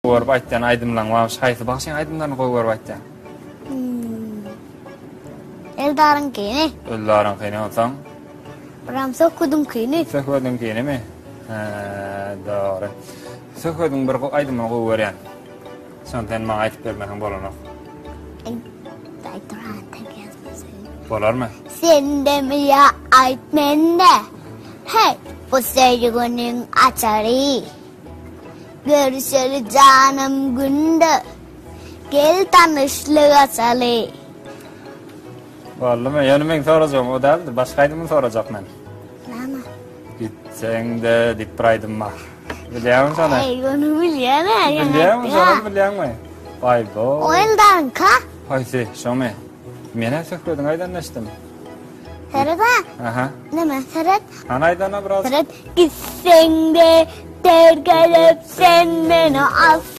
Görüp aýtýan aýdymlaň barmyş? Haýsy bagşyň aýdymlaryny gowy görüp aýtýaň? Hmm. Eldaryňkyny. Eldaryňkyny onsoň? Biram Söhbediňkini. Söhbediňkinimi? Hä, dogry. Söhbediň bir aýdymyny gowy görýän. Şony sen maňa aýdyp bermeseň bolanok. Bolarmy? Sendemi ýa aýt mende. Hey, bu söýgüniň açary. Görüşeli janym günde. Gel tanyşlyk açaly. Boldumy? Ýöne meň sorajagym o däldi. Başga aýdymy sorajak men. Näme? Gitseň-de diýip bir aýdym bar. Bilýäňmi şony? Eý, ony bilýän-ä. Bilýäňmi şony bilýäňmi? Baý-bo. O Eldaryňka. Haýsy? Şomy? Men-ä Söhbediň aýdanyny eşitdim. Seret-ä. Aha. Näme, seret. Hany aýdana biraz. Seret, gitseň-de terk edip sen meni as.